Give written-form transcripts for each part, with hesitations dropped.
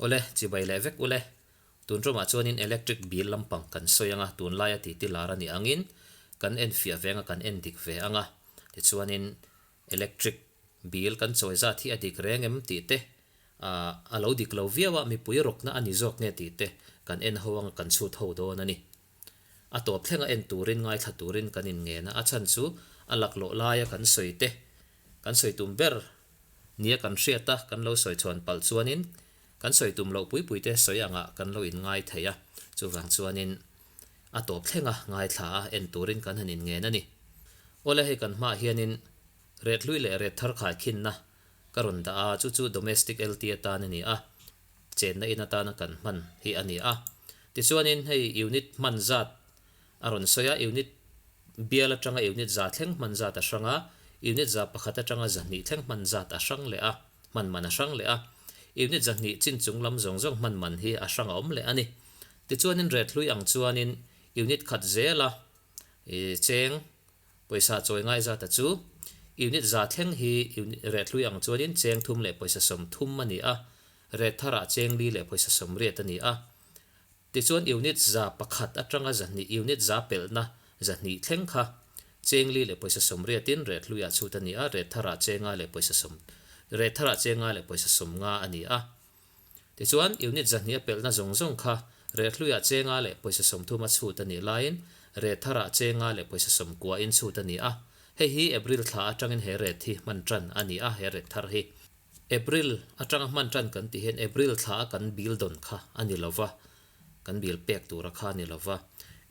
Awle, chibai leh vek ule. Tun ṭumah chuanin electric bill lampang kan sawi anga tunlaia titi lar a nih angin kan en fiah ve anga kan en dik ve anga tichuanin electric bill kan chawi zat hi a dik reng em tih te a lo dik lo viau a mipui rawkna a ni zawk nge tih te kan en ho anga kan chhut ho dawn a ni. A tawp thlenga en turin ngaithla turin kan inngen a, a chhan chu a laklawh laia kan sawi te kan sawi tum ber nia kan hriat a, kan lo sawi chhuan palh chuanin kan sawi tum loh pui pui te sawi angah kan lo inngai thei a, chuvang chuanin a tawp thlenga ngaithla a en turin kan han inngen a ni. Awle hei kan hmaah hianin ret hlui leh ret thar khaikhinna ka rawn dah a, chu chu domestic LT atan a ni a. Chenna in atana kan hman hi a ni a. Tichuanin hei unit hman zat a rawn sawi a, unit bial atanga unit za thleng hman zat a hrang a, unit 100 atanga 200 thleng hman zat a hrang leh a, hman man a hrang leh a. Unit 200 chin chung lam zawng zawng hman man hi a hrang a awm leh a ni. Tichuanin ret hlui ang chuanin unit khat zela cheng Pawisa chawi ngai zata chu unit za thleng hi unit ret hlui ang chuanin cheng thum leh pawisa 30 a ni a, ret tharah cheng li leh pawisa 80 a ni a. Tichuan unit 100 atanga 200 unit za pelhna 200 thleng kha cheng li leh pawisa sawmriatin ret hluiah chhut a ni a, ret tharah chenga leh pawisa sawm ret tharah chenga leh pawisa 50 a ni a. Tichuan, unit 200 a pelhna zawng zawng kha reh hluiah chenga leh pawisa 30 a chhut a nih laiin reh tharah chenga leh pawisa 90 in chhut a ni a. Hei hi April thla atangin he ret hi hman tan a ni a, he ret thar hi. April atanga hman tan kan tih hian April thla a kan bill dawn kha a ni lova, kan bill pek tura kha a ni lova.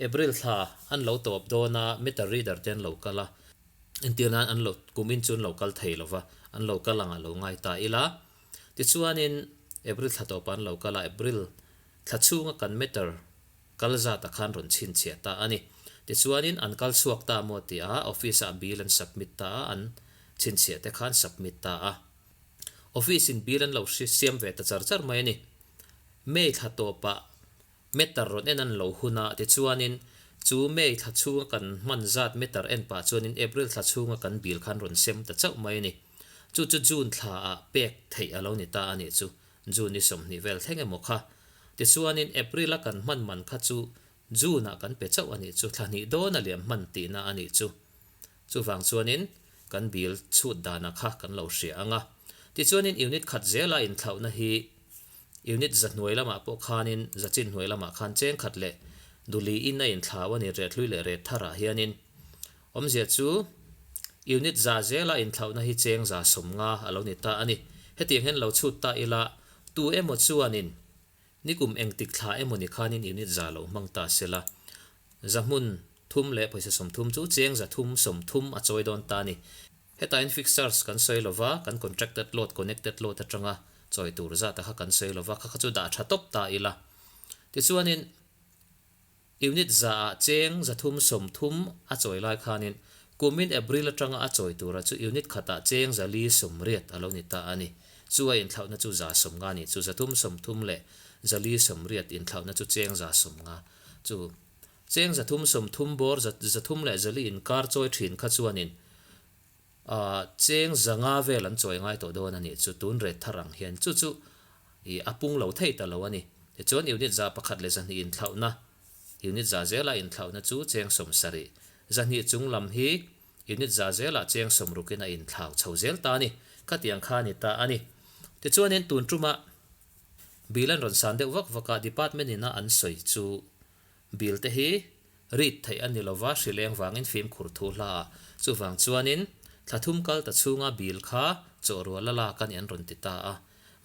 April thla an lo tawp dawn a, meter reader te an lo kal a, entir nan an lo kum in chu an lo kal thei lova, an lo kal ang a lo ngai ta ila. Tichuanin, April thla tawpa an lo kal a, April thla chhunga kan meter kal zata khan rawn chhinchhiah ta a ni. Tichuanin, an kal chhuak ta maw tih a, office-ah bill an submit ta a, an chhinchhiah te khan submit ta a. Office-in bill an lo siam ve ta char char mai a ni. May thla tawpah meter rawn en an lo hun a, tichuanin, chu May thla chhunga kan hman zat meter en pah chuanin April thla chhunga kan bill khan rawn sem ta chauh mai a ni. Chu chu June thla ah pek theih a lo ni ta a nih chu, June ni 20 vel thleng emaw kha. Tichuanin April a kan hman man kha chu June ah kan pe chauh a nih chu, thla hnih dawn a liam hman tihna a nih chu. Chuvang chuanin kan bill chhut dana kha kan lo hria ang a. Tichuanin unit khat zela inthlauhna hi unit za hnuai lamah pawh khanin za chin hnuai lamah khan cheng khat leh duli in a inthlau a ni ret hlui leh ret tharah hianin Awmzia chu unit za zela inthlauhna hi cheng 50 a lo ni ta a ni. Hetiang hian lo chhut ta ila, tu emaw chuanin nikum engtik thla emaw ni khanin unit za lo hmang ta sela, za hmun thum leh pawisa 30 chu cheng 330 a chawi dawn ta a ni. Hetain fixed charge kan sawi lova, kan contracted load, connected load atanga chawi tur zat a kha kan sawi lova, kha kha chu dah tha tawp ta ila. Tichuanin. Unit za ah cheng 330 a chawi lai khanin kumin April atanga a chawi tura chu unit khatah cheng 480 a lo ni ta a ni. Chu a inthlauhna chu 50 ni chu 330 leh 480 inthlauhna chu cheng 50 chu cheng 330 bawr 300 leh 400 inkar chawi thin kha chuanin cheng 500 vel an chawi ngai tawh dawn a nih chu tun ret thar ang hian chu chu i a pung lo thei ta lo a ni. Tichuan unit 100 leh 200 inthlauhna unit za zela inthlauhna chu cheng 70 200 chung lam hi unit za zela cheng 60in a inthlau chho zel ta a ni. Khatiang kha a ni ta a ni. Tichuanin tun tuma bill an rawn san deuh vak vak a department ina an sawi chu bill te hi Rit theih a ni lova, hrileng vangin fimkhur thu hla a. Chuvang chuanin, thla thum kal ta chhunga bill kha chawhrual a lak a ni an rawn ti ta a.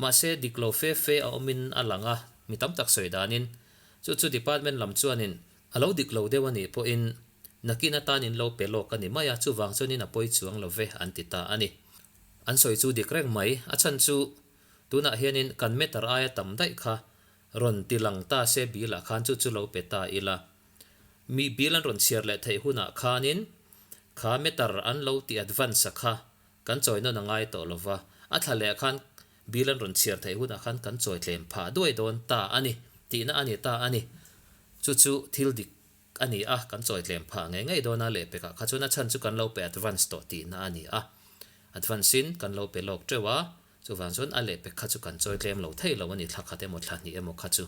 Mahse, dik lo fe fe a awmin a lang a, mi tam tak sawi danin. Chu chu department lam chuanin a lo dik lo deuh a nih pawhin nakin atan in lo pe lawk a ni mai a, chuvang chuanin a pawi chuang lo ve an ti ta a ni. An sawi chu dik reng mai, a chhan chu tunah hianin kan meter aia tam daih kha Rawn ti lang ta se bill ah khan chu chu lo pe ta ila. Mi bill an rawn chhiar leh theih hunah khanin kha meter an lo ti advance a kha kan chawi nawn a ngai tawh lova, a thla leh khan bill an rawn chhiar theih hunah khan kan chawi tlem phah duai dawn ta a ni tihna a ni ta a ni. Chu chu thil dik a ni a, kan chawi tlem phah ngei ngei dawn a lehpekah kha chuan a chhan chu kan lo pe advance tawh tihna a ni a. Advance in kan lo pe lawk teuh a. Chuvang chuan a lehpek kha chu kan chawi tlem lo thei lo a ni, thla khat emaw thla hnih emaw kha chu.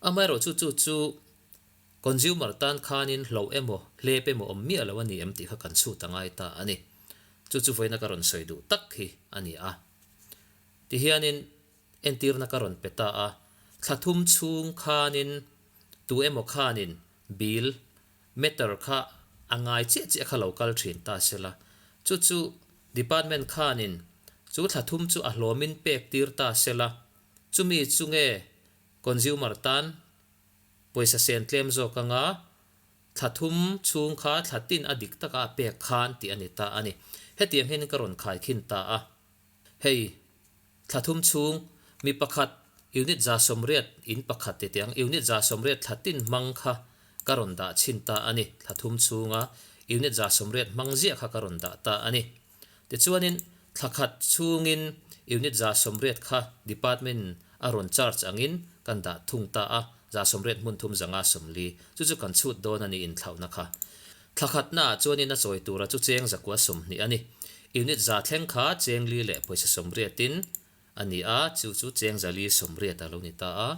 Amaherawh chu chu chu consumer tan khanin hloh emaw hlep emaw awm miah lo a ni em tih kha kan chhut a ngai ta a ni. Chu chu vawiina ka rawn sawi duh tak hi a ni a. Tihianin entirna ka rawn pe ta a, thla thum chhung khanin tu emaw khanin bill meter kha a ngai chiah chiah kha lo kal thin ta sela, chu chu department khanin chu thla thum chu a hlawmin pek tir ta sela, chumi chu nge consumer tan pawisa sen tlem zawk anga thla thum chhung kha thla tin a dik taka a pek khan tih a ni ta a ni. Hetiang hian ka rawn khaikhin ta a. Hei, thla thum chhung mi pakhat unit 180 in pakhat ti teh ang, unit 180 thla tin hmang kha ka rawn dah chhin ta a ni. Thla thum chhunga unit 180 hmang ziah kha ka rawn dah ta a ni. Tichuanin thla khat chhungin unit 180 kha department a rawn charge angin kan dah thung ta a, 180 hmun thum 540, chu chu kan chhut dawn a ni inthlauhna kha. Thla khatnaah chuanin a chawi tura chu cheng 120 a ni. Unit za thleng kha cheng li leh pawisa sawmriatin a ni a, chu chu cheng 480 a lo ni ta a.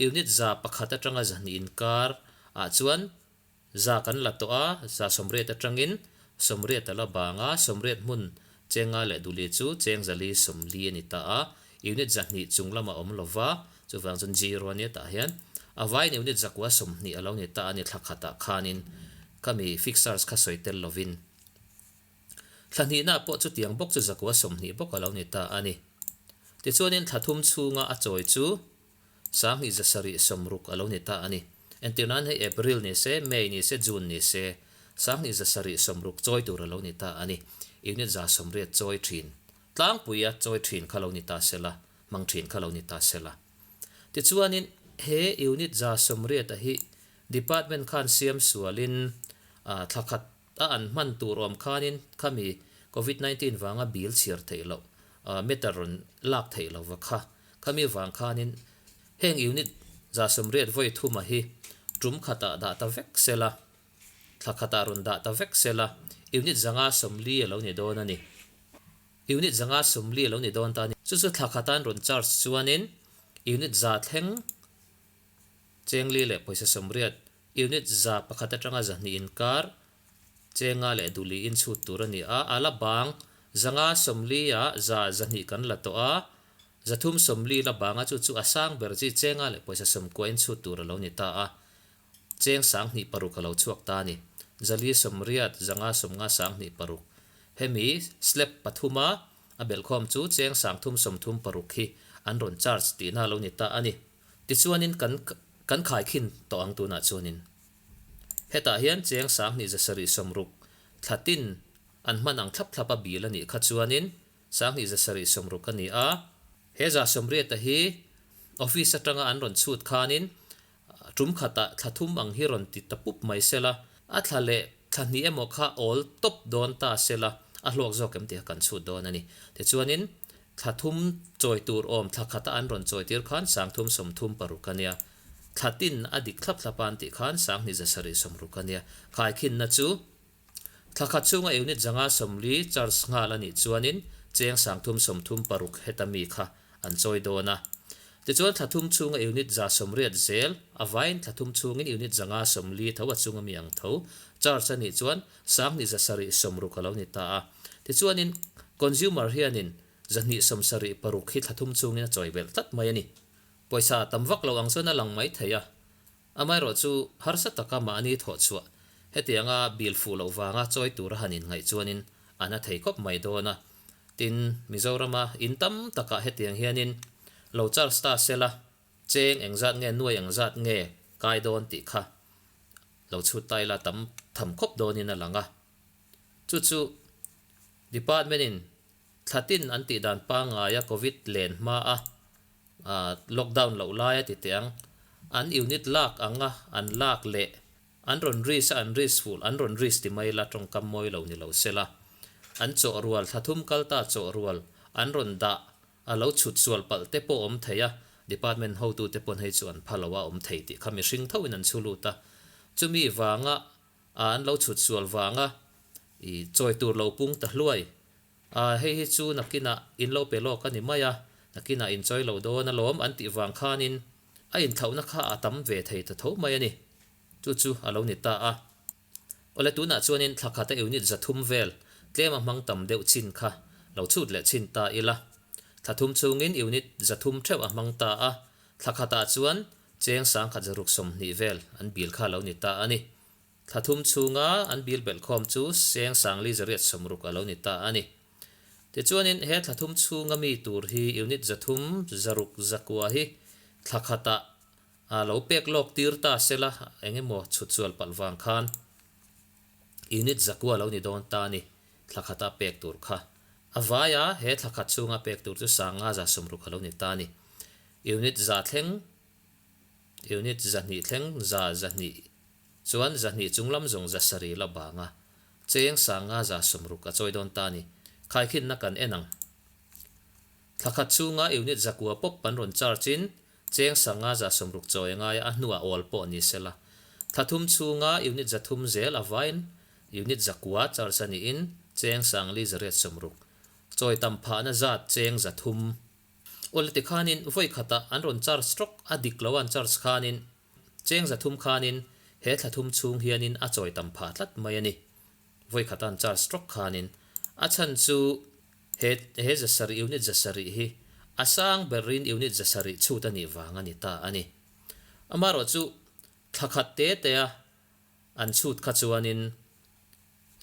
Unit 100 atanga 200 inkar ah chuan za kan la tawh a, 180 atangin 80 a la bang a, 80 hmun cheng nga leh duli chu cheng 440 a ni ta a. Unit 200 chung lamah awm lo va, chuvang chuan zero a nia tah hian a vaiin unit 920 a lo ni ta a ni thla khatah khanin khami fixed charge kha sawi tel lovin. Thla hnihna pawh chutiang bawk chu 920 bawk a lo ni ta a ni. Tichuanin thla thum chhunga a chawi chu 2760 a lo ni ta a ni. Entir nan hei April ni se, May ni se, June ni se, 2760 chawi tur a lo ni ta a ni. Unit 180 chawi thin, tlangpuia chawi thin kha lo ni ta sela, hmang thin kha lo ni ta sela. Tichuanin he unit 180 a hi department khan siam sualin thla khat A an hman tur awm khanin khami Covid 19 vanga bill chhiar theih loh, meter rawn lak theih lo va kha. Khami vang khanin heng unit 180 vawi thuma hi tum khatah dah ta vek sela, thla khatah rawn dah ta vek sela, unit 540 a lo ni dawn a ni. Unit 540 a lo ni dawn ta a ni. Chu chu thla khatan rawn charge chuanin unit za thleng cheng li leh pawisa 80 Unit 100 atanga 200 inkar chenga leh duhliin chhut tur a ni a, a la bang 540 ah za 200 kan la tawh a, 340 la banga chu chu a sang ber chi chenga leh pawisa 90 in chhut tur a lo ni ta a, cheng 26 a lo chhuak ta a ni. 480, 550, 26 hemi slab pathuma a belhkhawm chu cheng 336 hi an rawn charge tihna a lo ni ta a ni. Tichuanin kan kan khaikhin tawh ang tunah chuanin hetah hian cheng 2760 thla tin an hman ang thlap thlap a bil a nih kha chuanin 2760 a ni a. He 180 hi office atanga an rawn chhut khanin tum khatah thla thum ang hi rawn ti ta pup mai sela, a thla leh thla hnih emaw kha awl tawp dawn ta sela a hlawk zawk em tih kha kan chhut dawn a ni. Tichuanin Thla thum chawi tur awm thla khata an rawn chawi tir khan 336 a nia. Thla tin a dik thlap thlap a an tih khan 2760 a nia. Khaikhinna chu thla khat chhunga unit 540 charge nghal a nih chuanin cheng 336 heta mi kha an chawi dawn a. Tichuan thla thum chhunga unit 180 zel a vaiin thla thum chhungin unit 540 tho a chunga mi ang tho charge a nih chuan 2760 a lo ni ta a. Tichuanin, consumer hianin 276 hi thla thum chungin a chawi belh tlat mai a ni. Pawisa tam vak lo ang chuan a lang mai thei a. Amaherawh chu harsa taka mahni thawh chhuah hetianga bill fuh loh vanga chawi tura han inngaih chuanin a na thei khawp mai dawn a. Tin, Mizorama in tam takah hetiang hianin lo charge ta sela cheng engzat nge nuai engzat nge kai dawn tih kha lo chhut ta ila tam tham khawp dawnin a lang a. Chu chu Department in thla tin an tih dan pangngaia Covid len hma a lockdown loh lai a ti teh ang, an unit lak anga an lak leh an rawn risk a an risk full an rawn risk ti mai la tawngkam mawi lo ni lo sela an chawh rual thla thum kal ta chawh rual an rawn dah a lo chhut sual palh te pawh awm thei a, department hotute pawn hei chu an pha lo a awm thei tih kha mihring thoin an chhu lut a, chumi vanga an lo chhut sual vanga i chawi tur lo pung ta hluai. Aa hei hi chu nakinah in lo pe lawk a ni mai a, nakinah in chawi lo dawn alawm an tih vang khanin a inthlauhna kha a tam ve thei ta tho mai a ni. Chu chu a lo ni ta a. Awle tunah chuanin thla khata unit 300 vel tlem a hmang tam deuh chin kha lo chhut leh chhin ta ila. Thla thum chhungin unit 300 theuh a hmang ta a, thla khatah chuan cheng 1620 vel an bill kha lo ni ta a ni. Thla thum chhunga an bill belh khawm chu cheng 460 a lo ni ta a ni. Tichuanin he thla thum chhunga mi tur hi unit 300 609 hi thla khatah A lo pek lawk tir ta sela eng emaw chhut chual palh vang khan unit 900 lo ni dawn ta ni, thla khata pek tur kha. A vaia he thla khat chhunga pek tur chu 560 a lo ni ta ni. Unit za thleng, unit 200 thleng za 200 chuan 200 chunglam zawng 700 la banga cheng 560 a chawi dawn ta ni. Khaikhinna kan en ang. Thla khat chhunga unit 900 pawp an rawn charge in cheng 560 chawi ngaia a hnuah awl pawh ni sela. Thla thum chhunga unit 300 zel a vain unit 900 charge a niin cheng 480 chawi tam phahna zat cheng 300. Awle tikhanin vawi khatah an rawn charge tawk a dik lo an charge khanin cheng 300 khanin he thla thum chhung hianin a chawi tam phah tlat mai a ni. Vawi khata an charge tawk khanin a chhan chu He he 700 unit 700 hi a sang berin unit 700 chhut a nih vang a ni ta a ni. Amaherawh chu thla khat te te a an chhut kha chuanin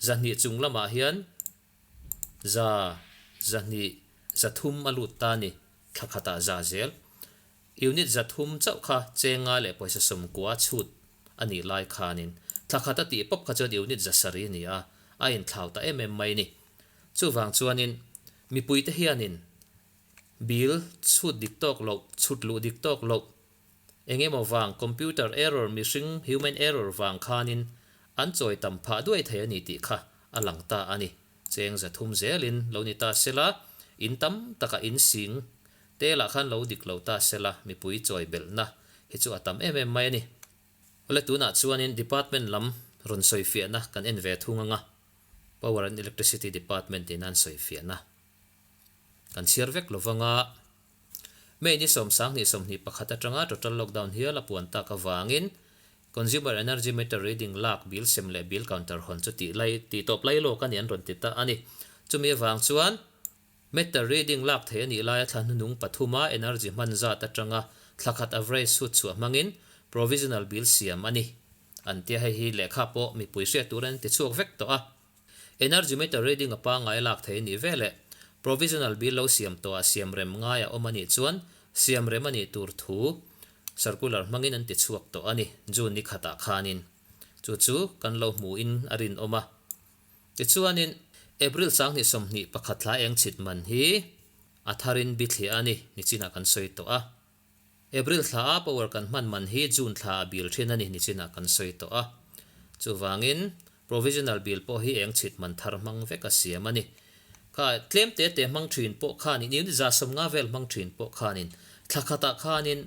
200 chung lamah hian za 200 300 a lut ta a ni, thla khatah za zel. Unit 300 chauh kha chenga leh pawisa 90 chhut a nih lai khanin thla khat a tih pawp kha chuan unit 700 a ni a, a inthlau ta em em mai a ni. Chuvang chuanin mipuite hianin bill chhut dik tawk loh, chhut luh dik tawk loh, eng emaw vang computer error mihring human error vang khanin an chawi tam phah duai thei a ni tih kha a lang ta a ni. Cheng 300 zelin lo ni ta sela, in tam taka in sing te lah khan lo dik lo ta sela mipui chawi belhna hi chu a tam em em mai a ni. Awle tunah chuanin department lam rawn sawifiahna kan en ve thung anga. Power and Electricity Department in an sawifiahna kan chhiar vek lo vanga May ni 10 21 atanga total lockdown hial a puan tak avangin Consumer Energy Meter Reading lak bill sem leh bill counter hawn chu tih lai tih tawp lai lawk a ni an rawn ti ta a ni. Chumi avang chuan Meter reading lak thei a nih laia thla hnuhnung pathuma energy hman zat atanga thla khat average chhut chhuah hmangin provisional bill siam a ni. An tia hei hi lehkha pawh mipui hriat tur an ti chhuak vek tawh a. Energy meter reading a pangngai lak thei a nih veleh provisional bill lo siam tawhah siam rem ngai a awm a nih chuan siam rem a nih tur thu circular hmangin an ti chhuak tawh a ni June ni khatah khanin. Chu chu kan lo hmuhin a rinawm a. Tichuanin April 2021 thla eng chhit man hi a tharin bithliah a ni nichinah kan sawi tawh a. April thla a power kan hman man hi June thla a bill thin a ni nichinah kan sawi tawh a. Chuvangin provisional bill pawh hi eng chhit man thar hmang vek a siam a ni. Kha tlem te te hmang thin pawh khanin unit 50 vel hmang thin pawh khanin thla khatah khanin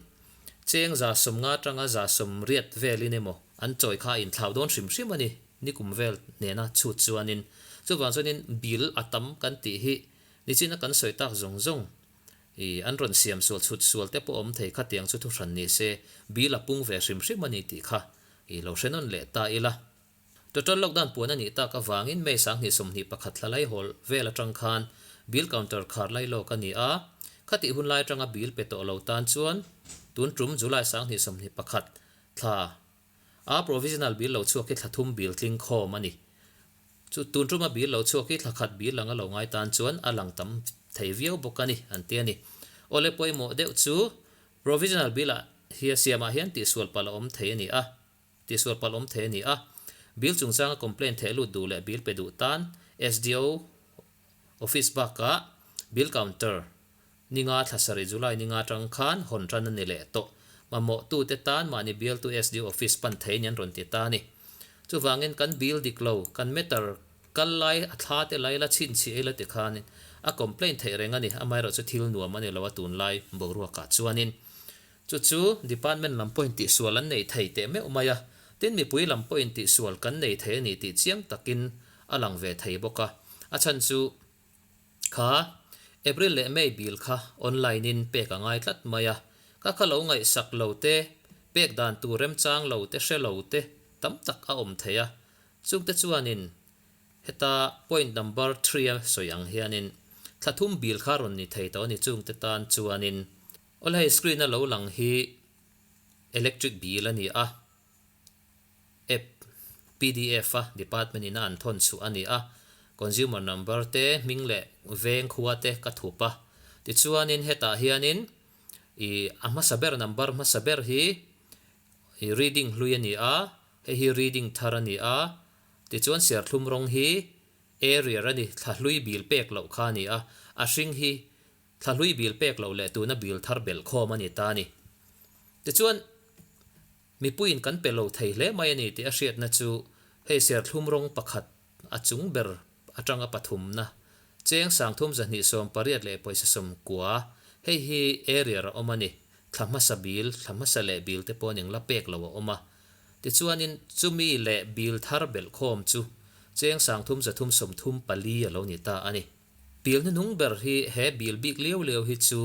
cheng 50 atanga 80 velin emaw an chawi kha a inthlau dawn hrim hrim a ni nikum vel nena chhut chuanin. Chuvang chuanin bill a tam kan tih hi nichina kan sawi tak zawng zawng I an rawn siam sual chhut sual te pawh awm thei kha tiang chu thuhran ni se, bill a pung ve hrim hrim a ni tih kha i lo hre nawn leh ta ila. Total lockdown puan a nih tak avangin May 2021 thla lai hawl vel atang khan bill counter khar lai lawk a ni a, khatih hun lai atanga bill pe tawh lo tan chuan tun tum July 2021 thla a provisional bill lo chhuak hi thla thum bill tling khawm a ni. Chu tun tuma bill lo chhuak hi thla khat bill anga lo ngai tan chuan a lang tam thei viau bawk a ni, an ti a ni. Awle pawimawh deuh chu provisional bill ah hi a siamah hian tihsual palh a awm thei a ni a, tihsual palh awm thei a ni a. Bill chungchanga complaint theh lut duh leh bill pe duh tan SDO office bakah bill counter Ninga thla sarih July ninga atang khan hawn tan a ni leh tawh. Mamawh tute tan mahni bialtu SDO office pan thei ni an rawn ti ta a ni. Chuvangin kan bill dik lo, kan meter kal lai a thla te lai la chhinchhiah ila ti khanin a complaint theih reng a ni. Amaherawhchu thil nuam a ni lo a tunlai boruakah chuanin chu chu department lam pawhin tihsual an nei thei teh meuh mai a, tin mipui lam pawhin tihsual kan nei thei a ni tih chiang takin a lang ve thei bawk a. A chhan chu. Kha April leh May bill kha online in pek a ngai tlat mai a, ka kha lo ngaihsak lo te, pek dan tur remchang lo te hre lo te tam tak a awm thei a, chungte chuanin heta point number three a sawi ang hianin thla thum bill kha rawn ni thei tawh a ni chungte tan chuanin awle hei screen a lo lang hi electric bill a ni a. App pdf a department ina an thawn chhuah a ni a, consumer number te hming leh veng khua te ka thup a, tichuanin hetah hianin ih a hmasa ber number hmasa ber hi ih reading hlui a ni a, hei hi reading thar a ni a, tichuan serthlum rawng hi arrear a ni, thla hlui bil pek loh kha a ni a, a hring hi thla hlui bil pek loh leh tuna bil thar belh khawm a ni ta a ni. Tichuan. Mipuiin kan pe lo thei hle mai a ni tih a hriatna chu hei serthlum rawng pakhat a chung ber atanga pathumna cheng sangthum zahnih 80 leh pawisa 90 hei hi area a awm a ni. Thla hmasa bil, thla hmasa leh bil te pawh ning la pek lo a awm a. Tichuanin chumi leh bil thar belhkhawm chu cheng 334 a lo ni ta a ni. Bil hnuhnung ber hi he bil bik liau liau hi chu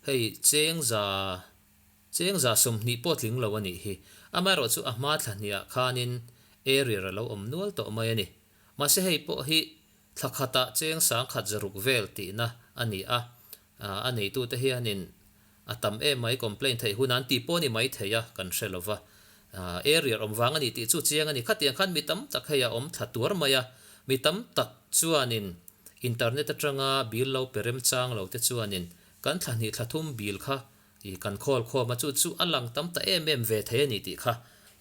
hei cheng za Cheng 20 pawh tling lo a nih hi. Amaherawh chu a hma thla hniah khanin arrear a lo awm nual tawh mai a ni. Mahse hei pawh hi thla khatah cheng 1600 vel tihna a ni a, a neitute hianin a tam em mai complaint theih hun an tih pawh a ni mai thei a, kan hre lo va. Arrear awm vang a ni tih chu chiang a ni. Khatiang khan mi tam tak hei a awm thla tuar mai a, mi tam tak chuanin internet atanga bill lo pe remchang lo te chuanin kan thla hnih thla thum bill kha I kan khawl khawm a, chu chu a lang tam ta em em ve thei a ni tih kha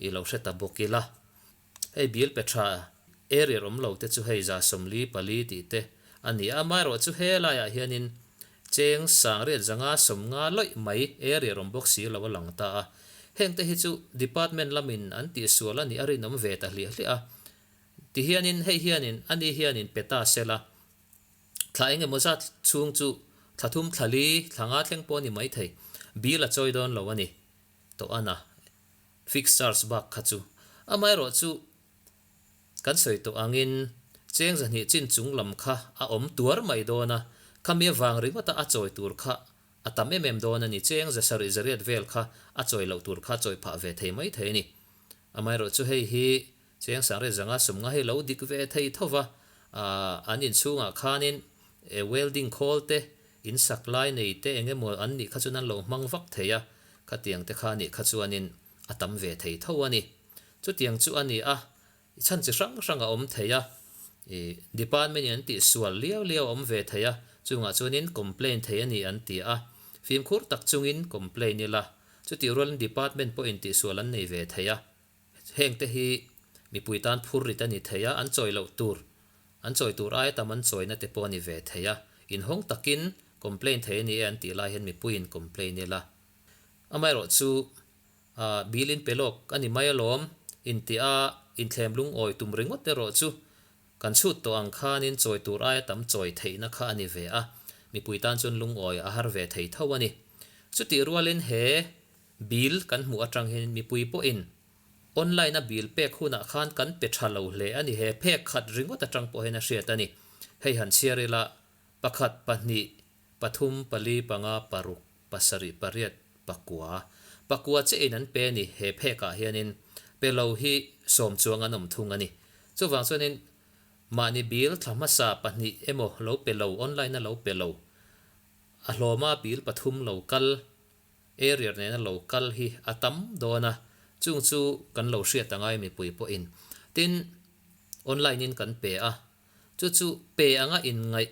i lo hre ta bawk ila. Hei bil pe tha area awm lo te chu hei 44 tih te a ni a, amaherawh chu he laiah hianin cheng 850 lawih mai area awm bawk si lo a lang ta a. Heng te hi chu department lamin an tihsual a nih a rinawm ve ta hliah hliah a. Tihianin hei hianin ani hianin pe ta sela Thla eng emaw zat chhung chu thla thum thla li thla nga thleng pawh a ni maithei. Bill a chawi dawn lo a ni. Tawh a na. Fixed charge bak kha chu. Amaherawh chu kan sawi tawh angin cheng 200 chin chung lam kha a awm tuar mai dawn a, khami avang ringawta a chawi tur kha a tam em em dawn a ni. Cheng 700 800 vel kha a chawi loh tur kha a chawi phah ve thei maithei a ni. Amaherawh chu hei hi Cheng 850 hi lo dik ve thei tho va, an inchhungah khanin welding khawl te, in sak lai nei te eng emaw an nih kha chuan an lo hmang vak thei a, khatiang te kha nih kha chuanin a tam ve thei tho a ni. Chutiang chu a ni a, chhan chi hrang hrang a awm thei a, department in an tihsual liau liau a awm ve thei a, chungah chuanin complain thei a ni an ti a, fimkhur tak chungin complain ila, chutih rualin department pawhin tihsual an nei ve thei a. Hengte hi mipui tan phur rit a ni thei a, an chawi loh tur, an chawi tur aia tam an chawina te pawh a ni ve thei a. Inhawng takin complain thei a ni e an tih lai hian mipuiin complain ila. Amaherawh chu bill in pe lawk a ni mai alawm, intih a inthlem lungawi tum ringawt erawh chu kan chhut tawh ang khanin chawi tur aia tam chawi theihna kha a ni ve a, mipui tan chuan lungawi a har ve thei tho a ni. Chutih rualin he Bill kan hmuh atang hian mipui pawhin online a bill pek hunah khan kan pe tha lo hle a ni. He phek khat ringawt atang pawh hian a hriat a ni. Hei han chhiar ila, pakhat, pahnih, pathum, pali, panga, paruk, pasarih, pariat, pakua. Pakua chiahin an pe a ni. He phekah hianin pe lo hi sawm chuang an awm thung a ni. Chuvang chuanin mahni bill thla hmasa pahnih emaw lo pe lo, online a lo pe lo, a hlawma bill pathum lo kal, Area nena lo kal hi a tam dawn a, chung chu kan lo hriat angai mipui pawhin. Tin, online in kan pe a, chu chu pe anga inngaih,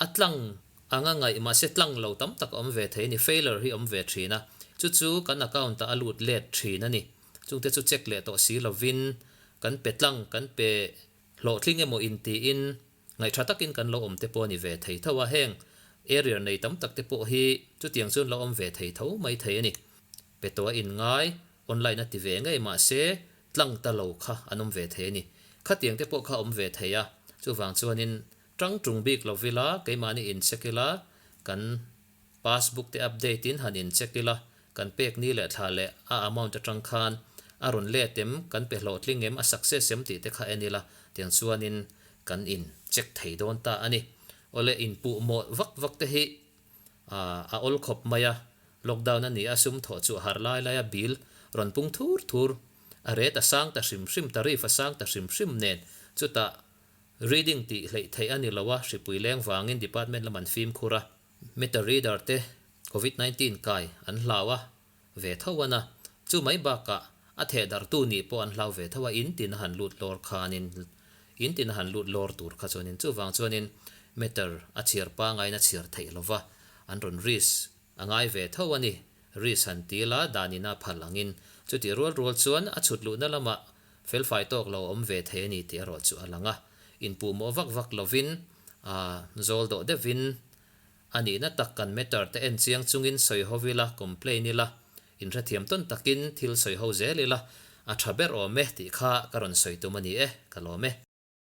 a tlang anga ngaih mahse tlang lo tam tak a awm ve thei a ni, failure hi a awm ve thin a, chu chu kan account ah a lut let thin a ni. Chungte chu check leh tawh si lovin kan pe tlang, kan pe hlawhtling emaw intiin Ngaihṭha takin kan lo awm te pawh a ni ve thei tho a, heng area nei tam tak te pawh hi chutiang chuan lo awm ve thei tho mai thei a ni. Pe tawh a inngai, online a ti ve ngei mahse tlang ta lo kha an awm ve thei a ni. Khatiang te pawh kha awm ve thei a, chuvang chuanin ṭang ṭung bik lo ila, keimahni incheck ila, kan passbook te update in han incheck ila, kan pek ni leh thla leh a amount aṭang khan a rawn let em, kan pe hlawhtling em, a success em tih te kha en ila, tiang chuanin kan in check thei dawn ta a ni. Awle inpuh mawh vak vak te hi a awl khawp mai a, lockdown a ni a, sum thawh chu a har lai lai a, bill rawn pung thur thur, a rate a sang ta hrim hrim, tariff a sang ta hrim hrim nen, chutah reading tih hleih theih a ni lo a, hripui leng vangin department lam an fimkhur a, meter reader te covid 19 kai an hlau a ve tho a na, chu mai bakah a theh darhtu nih pawh an hlau ve tho a, in tin a han lut lawr khanin in tin a han lut lawr tur kha chuanin chuvang chuanin meter a chhiar pangaiin a chhiar theih lova an rawn risk a ngai ve tho a ni, risk han ti la danin a phal angin chutih rual rual chuan a chhut luhna lamah felfai tawk lo awm ve thei a ni tih erawh chu a lang a, inpuhmawh vak vak lovin a zawl dawh deuhin A nihna tak kan meter te en chiang chungin sawi ho ila, complain ila, inhrethiam tawn takin thil sawi ho zel ila, a tha ber awm e tih kha ka rawn sawi tum a ni e, ka lawm e.